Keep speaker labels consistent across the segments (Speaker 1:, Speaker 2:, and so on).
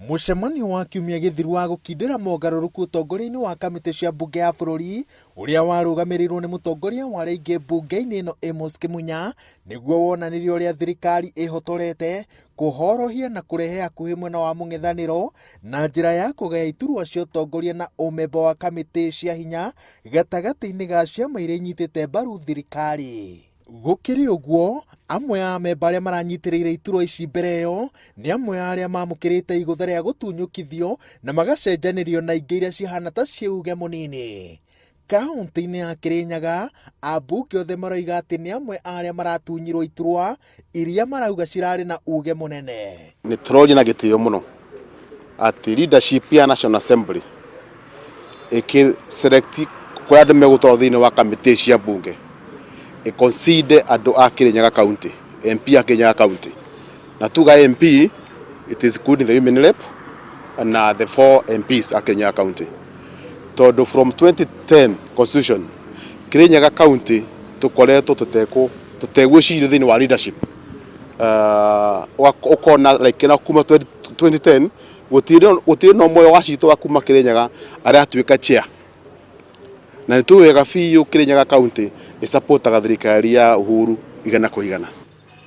Speaker 1: Mũcemanio wa kiumia gĩthiru wa gũkindĩra mogarũrũku ũtongoria-inĩ wa kamĩtĩ cia mbunge ya bũrũri ũrĩa warũgamĩrĩirwo nĩ mũtongoria wa arĩa aingĩ mbunge-inĩ ĩno Amos Kĩmunya nĩguo wonanirie ũrĩa thirikari ĩhotorete kũhorohia na kũrehe hakuhĩ mwena wa mũng'ethanĩro na njĩra ya kũgaya iturwa cia ũtongoria na ũmemba wa kamĩtĩ cia hinya gatagatĩ-inĩ ga ciama iria inyitĩte mbaru thirikari. Gũkĩrĩ ũguo, amwe a amemba arĩa maranyitĩrĩire iturwa ici mbere ĩyo nĩ amwe a arĩa mamũkĩrĩte igũtha rĩa gũtunyũkithio na magacenjanĩrio na ingĩ iria cihana ta ciĩ uge mũnini. Kauntĩ-inĩ ya Kĩrĩnyaga, ambunge othe maroiga atĩ nĩ amwe a arĩa maratunyirwo iturwa iria marauga cirarĩ na uge mũnene.
Speaker 2: Nĩ tũroria na gĩtĩo mũno atĩ leadership ya National Assembly ĩkĩ select kũrĩa andũ megũtwarwo thĩinĩ wa kamĩtĩ cia mbunge ĩ consider andũ a Kĩrĩnyaga county, MP a Kĩrĩnyaga county. Na tuga MP it is including the women rep na the four MPs a Kĩrĩnyaga county. Tondũ from 2010 constitution Kĩrĩnyaga county tũkoretwo tũtekũ tũtegwĩcirio thĩinĩ wa leadership. Uh, ũkona like na kuma 2010 gũtirĩ gũtirĩ na ũmwe wa citũ wa kuma Kĩrĩnyaga aratuĩka chair na nĩ tũĩ wega biũ Kĩrĩnyaga county ĩsupportaga thirikari ya Uhuru 100%.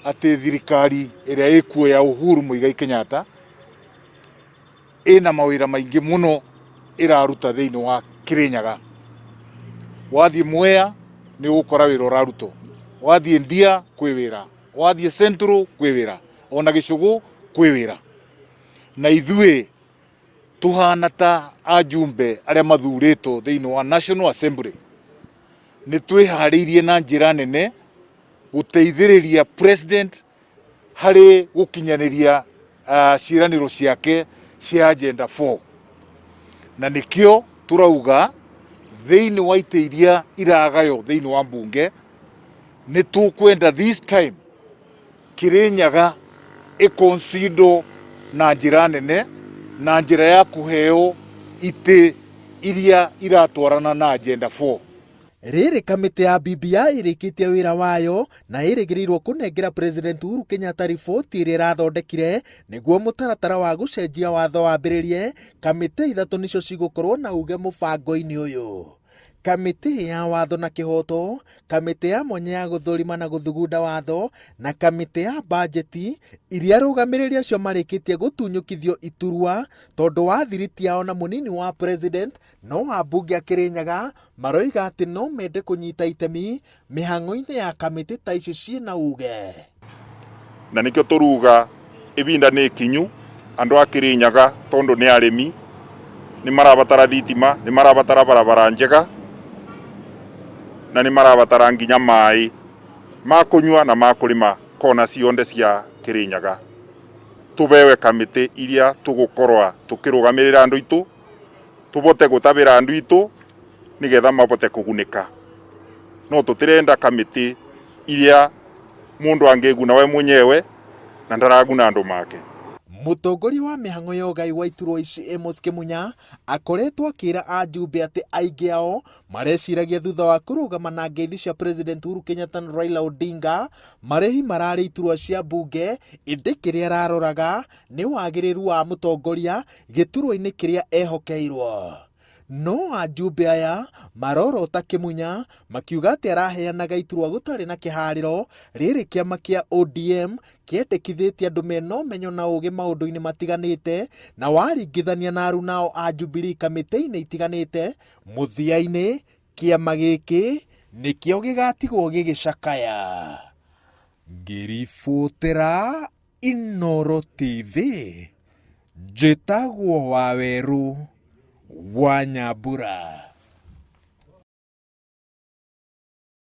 Speaker 3: Atĩ thirikari ĩrĩa ĩkuo ya Uhuru Muigai Kenyatta ĩna mawĩra maingĩ mũno ĩraruta thĩinĩ wa Kĩrĩnyaga. Wathiĩ Mwea nĩ ũgũkora wĩra ũrarutwo, wathiĩ Ndia kwĩ wĩra, wathiĩ Central kwĩ wĩra, ona Gĩcũgũ kwĩ wĩra. Na ithuĩ tũhana ta ajumbe arĩa mathurĩtwo thĩinĩ wa National Assembly nĩ twĩharĩirie na njĩra nene gũteithĩrĩria president harĩ gũkinyanĩria ciĩranĩro ciake cia agenda 4 na nĩkĩo tũrauga thĩinĩ wa itĩ iria iragaywo thĩinĩ wa mbunge nĩ tũkwenda this time Kĩrĩnyaga ĩkonsindwo na njĩra nene na njĩra ya kũheo itĩ iria iratwarana na agenda 4.
Speaker 1: Rĩrĩ kamĩtĩ ya BBI ĩrĩkĩtie wĩra wayo na ĩrĩgĩrĩirwo kũnengera President Uhuru Kenyatta riboti ĩrĩa ĩrathondekire nĩguo mũtaratara wa gũcenjia watho wambĩrĩrie, kamĩtĩ ithatũ nĩcio cigũkorwo na uge mũbango-inĩ ũyũ. Kamĩtĩ ya watho na kĩhoto, kamĩtĩ ya mwanya ya gũthũrima na gũthugunda watho na kamĩtĩ ya bajeti iria arũgamĩrĩri acio marĩkĩtie gũtunyũkithio iturwa tondũ wa thiriti yao na mũnini wa president No ambunge a Kĩrĩnyaga maroiga atĩ no mende kũnyita itemi mĩhang'o-inĩ ya kamĩtĩ ta icio ciĩna uge.
Speaker 4: Na nĩkĩo tũruga ibinda nĩ ikinyu andũ a Kĩrĩnyaga tondũ nĩ arĩmi nĩ marabatara thitima, nĩ marabatara barabara njega na nĩ marabatara nginya maĩ ma kũnyua na ma kũrĩma kona cionde cia Kĩrĩnyaga. Tũbewe kamĩtĩ iria tũgũkorwa tũkĩrũgamĩrĩra andũ aitũ Tũbote gũtabĩra andũ itũ nĩgetha mabote kũgunĩka. No tũtirenda kamĩtĩ iria mũndũ angĩguna we mwenyewe na ndaraguna andũ make.
Speaker 1: Mũtongoria wa mĩhang'o ya ũgai wa iturwa ici Amos Kĩmunya akoretwo akĩra ajumbe atĩ aingĩ ao mareciragia thutha wa kũrũgama na ngeithi cia President Uhuru Kenyatta na Raila Odinga marĩhi mararĩ iturwa cia mbunge ĩndĩ kĩrĩa araroraga nĩ wagĩrĩru wa mũtongoria gĩturwa-inĩ kĩrĩa ehokeirwo. No ajumbe aya marorota Kĩmunya makiuga atĩ araheanaga iturwa gũtarĩ na kĩharĩro rĩrĩ kĩama kĩa ODM kĩendekithĩtie andũ mena ũmenyo na ũgĩ maũndũ-inĩ matiganĩte na waringithania na arunao a Jubilee kamĩtĩ-inĩ itiganĩte, mũthia-inĩ kĩama gĩkĩ nĩkĩo gĩgatigwo gĩgĩcakaya. Ngĩribotera Inooro TV, njĩtagwo Wawerũ wa Nyambura.